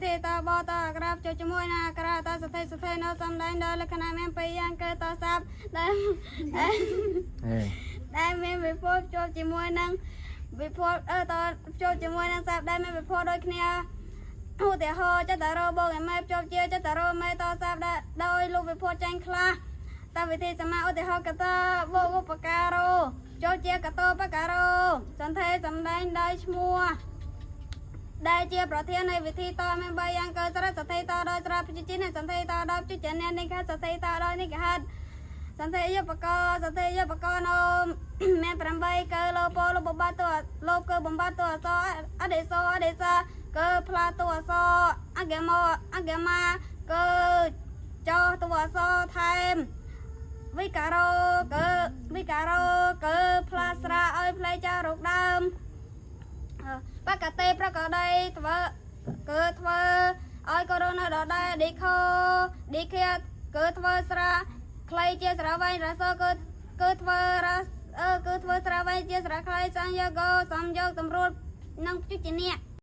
ទេតបតអក្រាបចូលជាមួយនឹងអក្រាតសថេសថេនៅសំដែងដល់លក្ខណៈមានពីរយ៉ាងគឺតស័ព្ទដែលដែល អេ ដែលមានវិភពជាប់ជាមួយនឹងវិភពអឺតជាប់ជាមួយនឹងស័ព្ទដែលមានវិភពដូចគ្នាឧទាហរណ៍ចតរោបូកអមេភ្ជាប់ជាចតរោមេតស័ព្ទដែលដោយលោកវិភពចាញ់ខ្លះតាមវិធីសមាឧទាហរណ៍កតបូកឧបការោចូលជាកតោបការោសន្ធេសំដែងដោយឈ្មោះ ដែលជាប្រធាននៃវិធីតមាន3យ៉ាងគឺស្រៈសន្ធិតដោយស្រៈប្រជាជាតិនិងសន្ធិតដោយជញ្ញនិខសន្ធិតដោយនិកហិតសន្ធិយុបកសន្ធិយុបកណូមាន8គឺលោពោលោបបាតលោគឺបំបត្តិតអសអដេសអដេសាគឺផ្លាតអសអហ្គេមអហ្គេម៉ាគឺចោតអសថែមវិការោគឺវិការោគឺផ្លាស្រាឲ្យផ្លែចារោគដើម បកតេប្រកដីធ្វើគឺធ្វើឲ្យកូរ៉ូណាដដែលឌីខូឌីខាគឺធ្វើស្រាខ្លីជាស្រាវែងរសគឺគឺធ្វើរសអឺគឺធ្វើស្រាវែងជាស្រាខ្លីសង្យោគសំយោគតម្រួតនិងជុជនៈ។